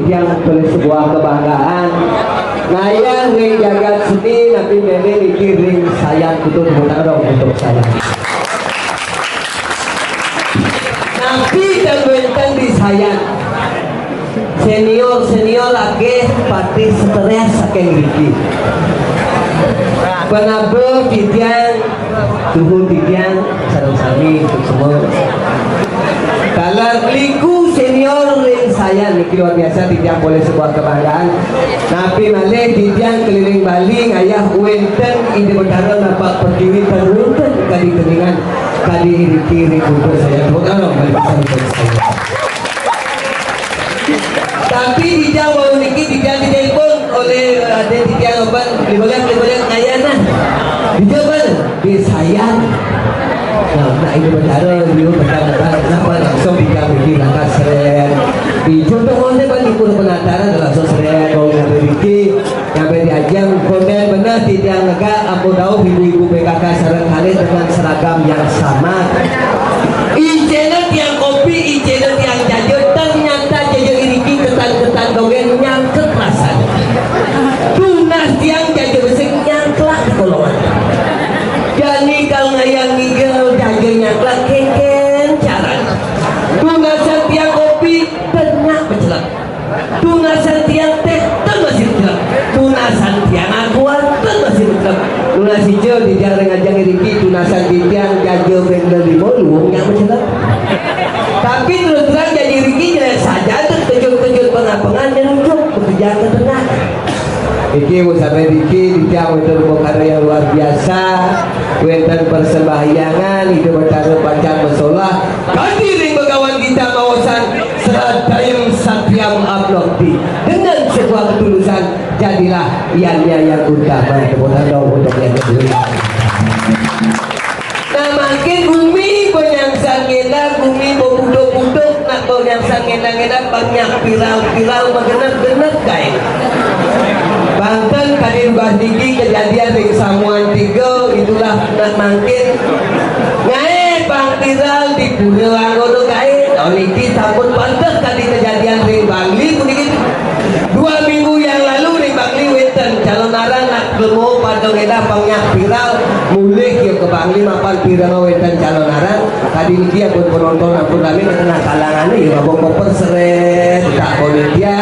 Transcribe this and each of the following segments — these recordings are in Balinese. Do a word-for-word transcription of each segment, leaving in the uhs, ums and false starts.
Yang boleh sebuah kebanggaan. Ngayah ring jagat seni, napi mémé niki ring Sayan, kudu tepuk tangan dong untuk Sayan. Napi ten wénten di Sayan? Senior-senior akéh patih strés saking ngriki. Panabeh titiang, tuhu titiang, sareng sami untuk semua. Taler Liku senior ring Sayan niki luar biasa, titiang boleh sebuah kebanggaan. Napi malih titiang keliling Bali ngayah wénten Ida Betara napak pertiwi ten wénten kadi keningan kadi iriki ring kubur Sayan. Tepuk tangan dong, balik pesan untuk Sayan. Tapi titiang wau niki titiang ditelepon oleh, eh, adik titiang apa, Libolék, Libolék, ngayah nah. Dija pan? Di Sayan. Nah, nah, Ida Betara, dia petang-petang, kenapa langsung titiang niki langkah seret. Di contoh mana pan di Pura Penataran langsung seret, kalau nyampe niki, nyampe di ajeng, konden bener titiang negak, ampun dauh ibu-ibu P K K sareng kalih dengan seragam yang sama. Icéna tiang kopi, icéna tiang jaja, ternyata jaja iriki ketan-ketan dogén nyangkut rasanya. Tunas tiang jaja besik nyangklak kolongan. Jani kal ngayah ngigel jaja nyangklak kéngkén carana. Tunasan tiang kopi, ternyata becelek. Tunasan tiang téh, ten masih becelek. Tunasan tiang aqua, ten masih becelek. Tunas ijo di tiang ring ajeng iriki, tunasan di tiang jaja bendel lima luung nyak becelek. Tapi terus terang jaja iriki jelas saja terkejut-kejut pengapengan dan ujung bekerja ke tengah. Niki wus sampai niki, di tiang wénten rupa karya yang luar biasa, wénten persembahyangan, Ida Betara pacang masolah, kadi ring Begawan Gita maosang, Sradayam satyam abnokti. Dengan sebuah ketulusan, jadilah Yan Yang Utama. Tepuk tangan dong untuk Yan Yang Utama. Nah, mangkin gumi banyangsang ngenah, gumi babuduk-buduk, nak banyangsang ngenah-ngenah, banyak viral-viral, magenep-genep gaé. Banten kadi dugas niki kejadian ring Samuan Tiga, itulah nak mangkin. Ngaé pang viral di Pura Anggona gaé. Taun niki sampun panteh kadi kejadian ring Bangli puniki. Dua minggu yang lalu ring Bangli wénten calonarang nak lemo pada ngedah pang nyak viral, mulih ya ke Bangli mapan pirenga wénten calonarang. Tadi niki ampun penonton ampun ramé, kena kalangané ya ngaba koper seret, tak boleh dia.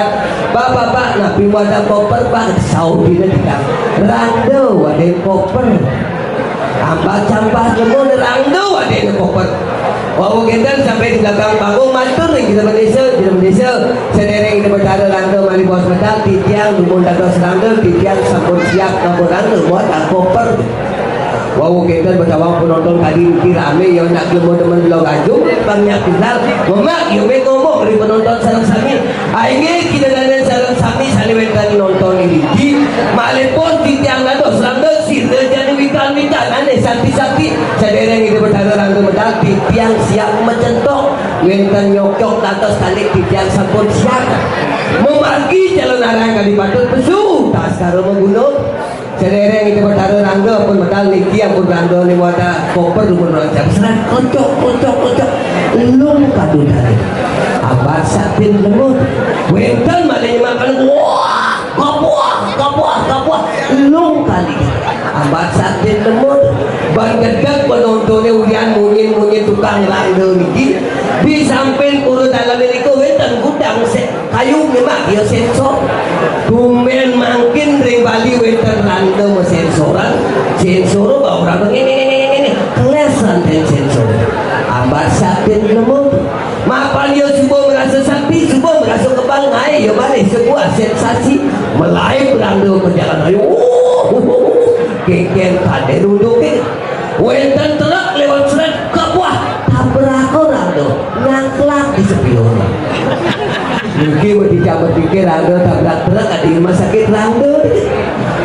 Pak, Pak, Pak, napi wada koper, Pak? Saut dina dikang. Randa wada koper. Ambat sampah nemu nerang tu ada yang koper. Wau kénten sampai di belakang panggung matur ring Ida Bendesa, Ida Bendesa, sadéréng Ida Betara randa malih baos medal, titiang dumun dados randa, titiang sampun siap ngaba randa buat koper. Wau kénten betawang penonton kadi niki ramé ya nak lemu demen lo gajung, bang nyak pilar, memak ya mé ngomong ring penonton sareng sami. Inggih, Ida dané sareng sami sané wénten nonton iriki, malih pun titiang dados randa sira jani wikan-wikan ané santi-santi, sadéréng Ida Betara randa medal titiang siap macentok, wénten nyokcok dados talik titiang sampun siap. Mamargi calonarang kadi patut pesu, taskara maguna. Sadéréng Ida Betara randa pun medal niki ampun randa ning wada koper dumun rancang. Seret, kocok, kocok, kocok. Lung kadu tali. Ambat satin lemut. Wénten malih nyemakan. Wah, kapuah, kapuah, kapuah. Lung kali. Ambat satin lemut. Ban gedeg penontoné ulian munyin-munyin tukang randa niki. Di samping pura dalemé nika wénten gudang sek. Kayu nyemak ya sensor. Tumbén mangkin ring Bali wénten randa masensoran. Sensor bau randa ngene, ngene, ngene, ngene. Keles ranten sensor. Ambat satin lemut. Mapan ya suba merasa sakti, suba merasa kebanggai, ya malih sebuah sensasi. Melaib randa ke jalan raya. Kéngkén kadén unduké. Wénten truk léwat seret, kebuah, tabrak randa, nyangklak di spion. Niki mesti jamet pikir randa tabrak truk di rumah sakit randa.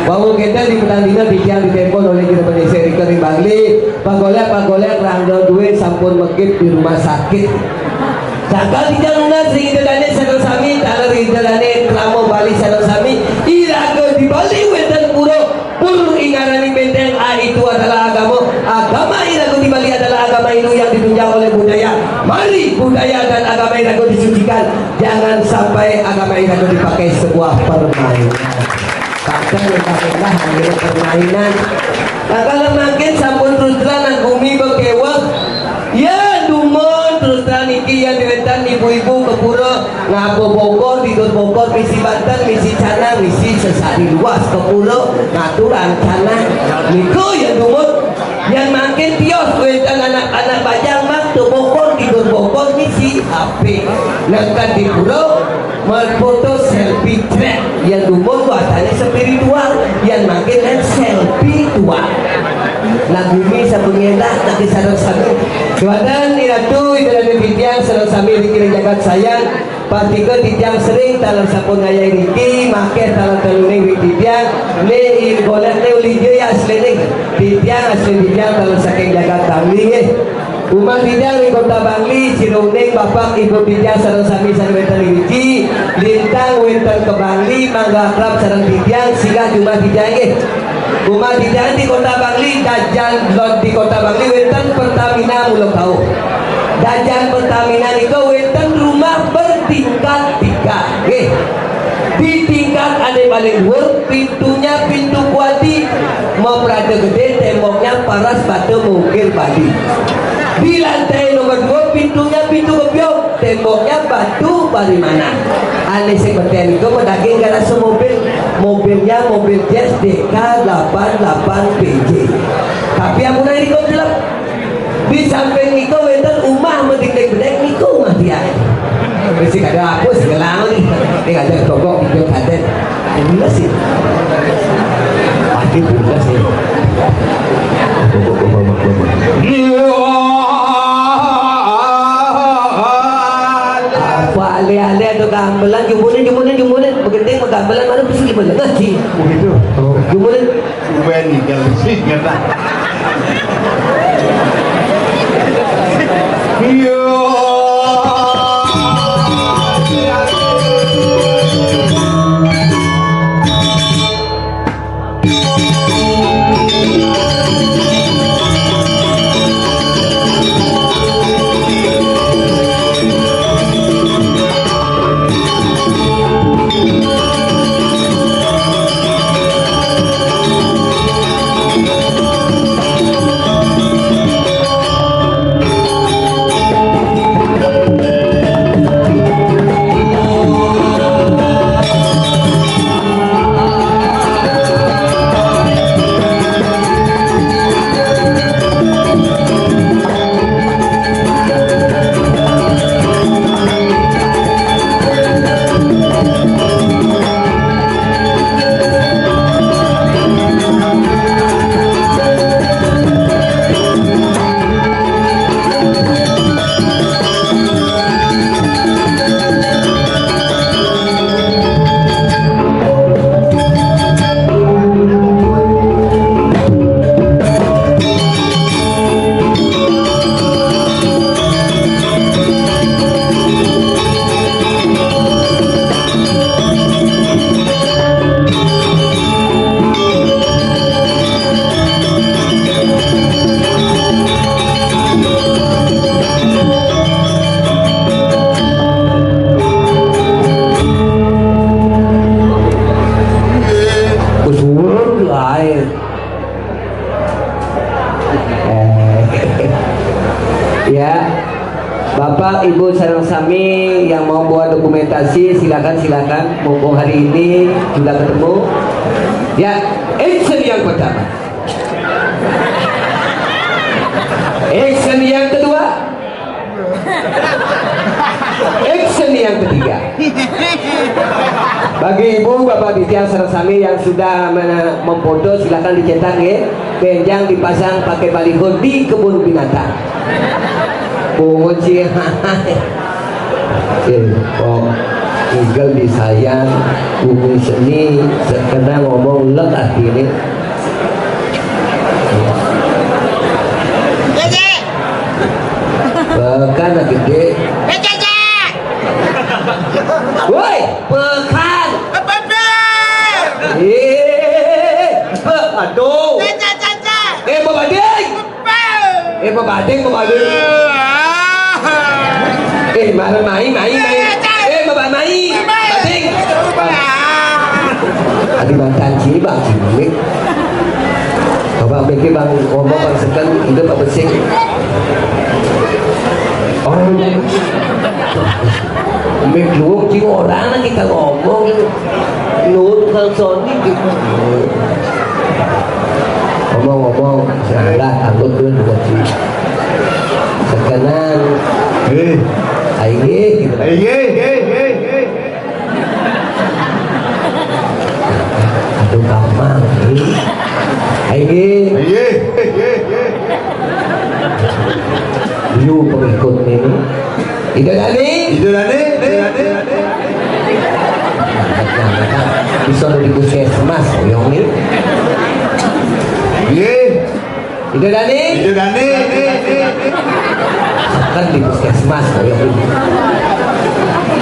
Wau kénten di petang dina titiang ditelepon olih Ida Bendesa ring Bangli, Pak Golék, Pak Golék, randa dué sampun mekit di rumah sakit. Sangkal titiang nunas ring Ida Dané sareng sami, taler Ida Dané krama Bali sareng sami, iraga di Bali wénten pura Pur ingaraning benteng A itu adalah agama. Agama iraga di Bali adalah agama Hindu yang ditunjang oleh budaya. Mari budaya dan agama iraga disucikan. Jangan Jangan sampai agama Islam itu dipakai sebuah permainan. Bahkan yang paling hanya permainan. Nah, kalau makin sampun terus terang nang gumi bekewek, ya dumun terus terang niki yang diwetan ibu-ibu ke pura ngapa bokor, tidur bokor, misi banten, misi canang, misi sesari luas ke pura ngaturang canang. Niku ya dumun. Yang makin tios wetan anak-anak bajang mak tu bokor, tidur bokor, misi H P. Nangkan di pura, merfoto selfie trek. Yang dumun bahasanya spiritual, yang makin kan selfie tua. Lagu ini sabengelah lagi sareng sami. Tuan iratu, ida dane titiang sareng sami riki ring jagat sayang. Pastika titiang sering taler sampun ngayahi riki, makeh taler teluning ring titiang, ne golek ne uli je ya asline. Titiang asli titiang taler saking jagat Bangli nggih. Umah titiang ring kota Bangli, sira uning bapak ibu titiang sareng sami sane wenten ring riki, lintang wenten ke Bangli, mangga akrab sareng titiang, singgah jumah titiang nggih. Umah titiang di kota Bangli, dajan lot di kota Bangli wenten Pertamina mula kauh. Dajan Pertamina nika wenten rumah bertingkat tiga. Nggih. Di tingkat ane paling dhuwur, pintunya pintu kuadi, maprada gede, temboknya paras bata mungkir badi. Di lantai nomor dua, pintunya pintu gebyog, temboknya batu parimanan. Ane sing beten nika madaging garase mobil. Mobilnya mobil Jazz D K delapan delapan P J. Tapi ampun nika jelek. Di samping nika wenten umah madingding bedek, nika umah tiang. Wis kada apa sing ngelang ni. Ning ada togok video kadet. Pules sih. Pasti pules sih. Apa ale-ale tu gamelan, jumune, jumune, jumune. Begending gamelan mana bisa gimana? Ngaji. Begitu. Oh. Jumune. Wen, kalau sih kata. Iya. Usul ae. Eh. Ya. Bapak, Ibu, sareng sami yang mau bawa dokumentasi, silakan, silakan. Mumpung hari ini sudah ketemu. Ya, action yang pertama. Action yang kedua. Action yang ketiga. Bagi ibu, bapak, titiang sareng sami yang sudah mena-, memfoto, silakan dicetak, nggih. Benjang dipasang pakai baliho di kebun binatang. Pungut sih. Eh, kok igel disayang, bumi seni, sekena ngomong lek atine. Pekan gede. Woi, pekan. Eh, pe-, aduh. Eh, bebading. Eh, bebading, bebading. Eh, marah mai, mai, mai. Eh, bebading. Bang Tanji, Bang Jimik. Coba pikir Bang ngomong, Bang Seken, itu Pak Besing. Oh, mik luwuk, cing orang lah kita ngomong. Nut Bang Sony gitu. Ngomong-ngomong, salah, angkut dulu bukan sih. Sekenan. Eh. Ayo, gitu. Ayo, eh, eh, eh. Aduh, gampang. Ayo. Iya. Lu pengikut ini. Ida Dani. Ida Dani. Bisa di puskesmas, oyong nih. Iya. Ida Dani. Ida Dani. Kan di puskesmas, oyong nih.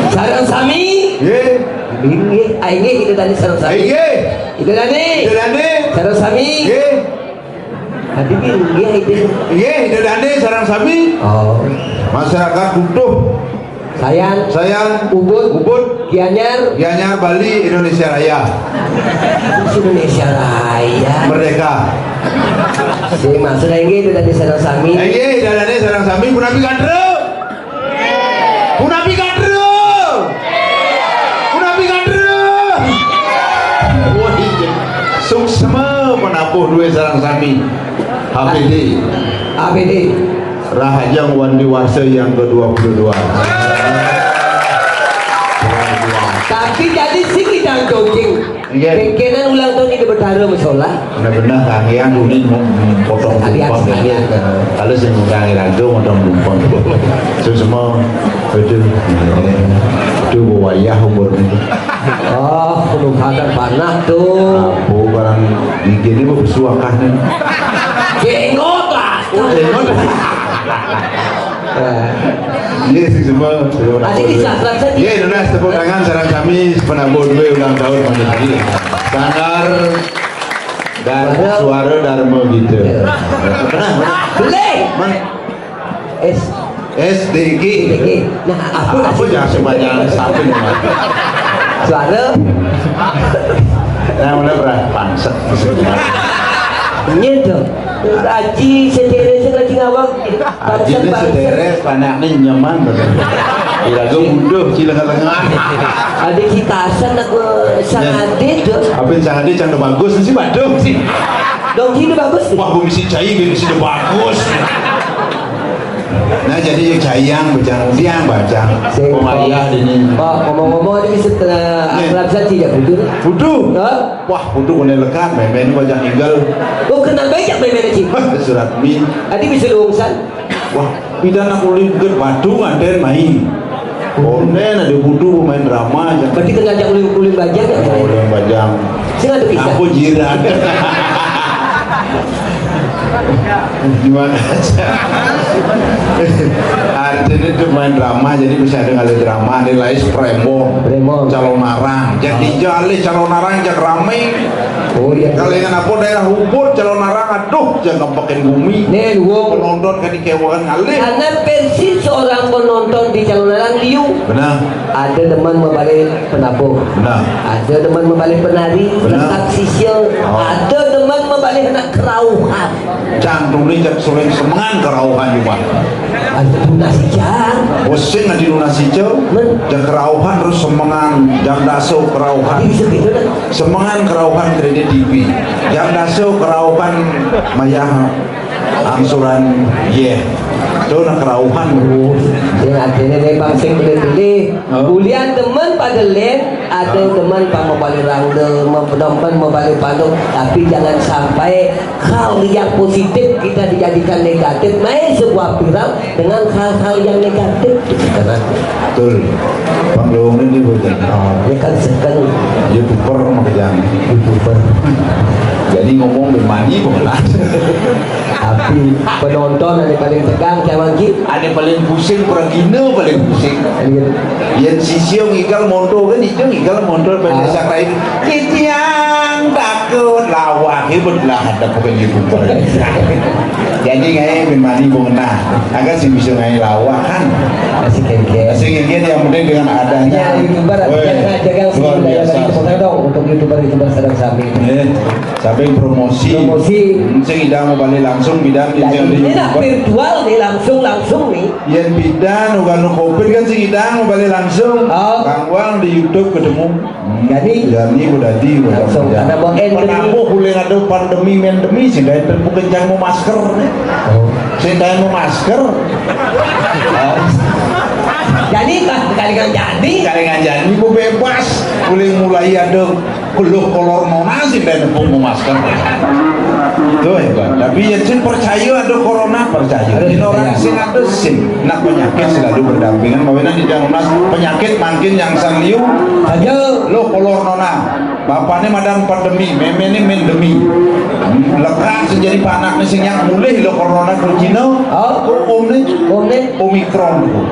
Sarang sami. Iya. Inggih, ah, inggih, Ida Dani sarang sami. Inggih. Ida Dani. Ida Dani. Sarang sami. Inggih. Tadi inggih, Ida. Inggih, Ida Dani sarang sami. Oh. Masyarakat butuh. Sayan. Sayan. Ubud. Ubud. Gianyar. Gianyar, Bali, Indonesia Raya. Indonesia Raya. Merdeka. Si maksud inggih, Ida Dani sarang sami. Inggih, Ida Dani sarang sami, punapi kadru. Punapi kadru! Punapi kadru! Wah, iya. Suksma penabuh duit sarang sami. H P D. H P D. Rahajeng Wandi Warsa yang kedua puluh dua. Tapi jadi sing idang cocing. Iya. Kengkenan ulang tahun Ida Betara masolah. Benar-benar kangean unin mau potong sekalian, tumpeng sekalian. Kalau sing ngundang raga potong tumpeng. Terus semua, aduh, aduh, wayah umur ini. Oh, kudu sadar panak tuh. Apa barang gigi ini mau besuakan nih? Jenggot lah. Oh, jenggot. Eh. Iya, sing semua. Tadi di saat saja. Iya, nunas tepuk tangan sareng sami penabuh duit ulang tahun Mandiri. Sanggar dan Suara Dharma gitu. Iya. Benar, benar. Boleh. Man. S. S D G. S D G. Nah, apa, apa jangan sepanjang samping, Mas? Suara. Nah, mana berah pangsek. Iya dong. Aji sederek lagi ngawang. Aji ini sederek, panaknya nyaman, bener. Kira gue udah cileng-celengan. Ada kita asan aku sangat itu. Apa yang sangat itu, cang bagus sih, baduh sih. Dong, ini bagus. Wah, gue mesti cai, gue mesti bagus. Nah, jadi cai yang bejang, tiang bajang. Pemariah ini. Pak, ngomong-ngomong, ada bisa tengah akrab saja ya, butuh. Butuh. Hah? Wah, kudu kone lekat, memen wajah ninggal. Oh, kenal baik ya memen, Cing? Hah, surat mi. Adi bisa luwungsan? Wah, pidana kuli bukit batu nganten mai. Onen ada butuh pemain drama aja. Berarti kenal jak ulin, ulin bajang ya? Oh, ulin bajang. Sing ada bisa. Aku jiran. Gimana aja? Artinya itu main drama, jadi bisa ada kali drama, nilai Premo. Premo. Calon Arang. Jadi jale Calon Arang, jak rame. Oh iya. Kalau yang apa daerah Ubud, Calon Arang, aduh, jangan pakai bumi. Nih, lu. Penonton kan dikewaan ngalih. Karena versi seorang penonton di Calon Arang liu. Benar. Ada teman membalik penabuh. Benar. Ada teman membalik penari, benar. Lengkap sisya. Oh. Ada teman membalik anak kerauhan. Jantung ni cak suling semengan kerauhan juga. Ada lunasi jang. Pusing adi lunasi jauh. Men. Jang kerauhan terus semengan, jang daso kerauhan. Bisa gitu kan? Semengan kerauhan kredit T V. Jang daso kerauhan mayah angsuran, yeah. Tuh nak kerauhan terus. Sing artinya nih bang sing beli-beli. Oh. Kuliah teman pada lain, ada teman pak membalik rangda, mem-, teman membalik panduk, tapi jangan sampai hal yang positif kita dijadikan negatif, main sebuah viral dengan hal-hal yang negatif. Karena betul. Bang Lowong ini bukan. Oh, ini kan sekarang YouTuber makanya. YouTuber. Jadi ngomong bermani, bukan. Tapi penonton yang paling tegang, jangan ki. Ada paling pusing, peragina paling pusing. Iya. Yang sisio ngigal motor kan, itu ngigal motor pada sakrai. Titiang takut lawak, hebat lah ada pokoknya YouTuber. Jadi ngai bin mani bung nah, agak sih bisa ngai lawak kan. Masih kengkeng. Masih kengkeng, yang penting dengan adanya. Ya, YouTuber, weh, biasa, jangan luar biasa. Tepuk tangan dong untuk YouTuber-YouTuber sareng sami. Eh, sambil promosi. Promosi. Hmm, sing idang mau balik langsung bidan. Jadi sing ada ini lah YouTuber. Virtual nih, langsung-langsung nih. Yen bidan uga nu covid kan sing idang mau balik langsung. Oh. Kang Wal di YouTube ketemu. Hmm, jadi, jadi udah di, udah langsung, udah. Karena mau endemi. Penabuh boleh ada pandemi, mendemi, sing kain terbuka kencang mau masker nih. Oh. Sing kain mau masker. Oh. Jadi, pas kali kan jadi. Kali kan jadi, mau bebas. Boleh mulai ada keluh kolor nona sih, dan mau masker. Tuh hebat. Tapi ya, sing percaya ada corona, percaya. Ada, ini orang percaya. Sing ada sing. Nah, penyakit selalu berdampingan. Mawinan di Janunas, penyakit makin yang sang liu. Aja. Lo kolor nona. Bapaknya madan pandemi, meme ini mendemi. Lekat sing jadi panak nih sing yang mulih lo corona ke Cina. Oh. Om nih. Om nih. Omikron tuh.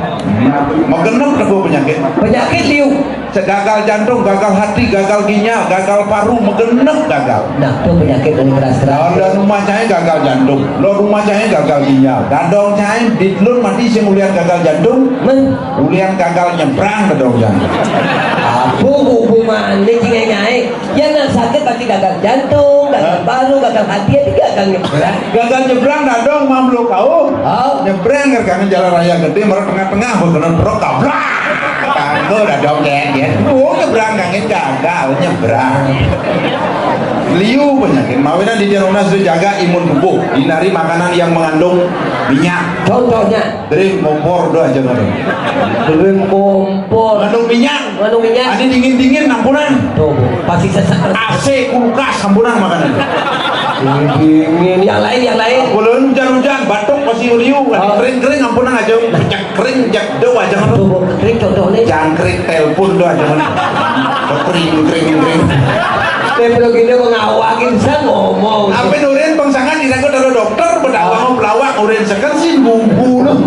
Magenep tuh penyakit. Penyakit liu. Gagal jantung, gagal hati, gagal ginjal, gagal paru, magenep gagal. Nah, itu penyakit yang keras-keras. Lawan dan rumah cai gagal jantung, lawan rumah cai gagal ginjal. Dadong cai, di lun mati sing ulian gagal jantung, men, ulian gagal nyebrang dadong cai. Apa hubungannya cing nyai? Ya, nak sakit pasti gagal jantung, gagal paru, gagal hati, ya gagal nyebrang. Gagal nyebrang dadong mamluk kau. Oh. Nyebrang ke kangen jalan raya gede, merek tengah-tengah, berkenan perok, kabrak. Tanggo dadong, ya, ya. Oh, nyebrang kangen gagal, nyebrang. Liu penyakit, mawinan di Janunas itu jaga imun tubuh, hindari makanan yang mengandung minyak. Contohnya? Drink kompor doa aja mana. Drink kompor. Mengandung minyak. Mengandung minyak. Ada dingin-dingin, ampunan. Tuh, pasti sesak. A C, kulkas, ampunan makanan. Dingin. Yang lain, yang lain. Kalau hujan-hujan, batuk pasti liu. Oh. Kering-kering, ampunan aja. Cek kering, cek doa aja mana. Tuh, kering contohnya. Jangkrik telepon doa aja mana. Kering, kering, kering. Teknologi ini mengawakin saya ngomong. Apa nurin pengsangan di sana ada dokter, berdakwah pelawak, nurin sekan sih bumbu loh.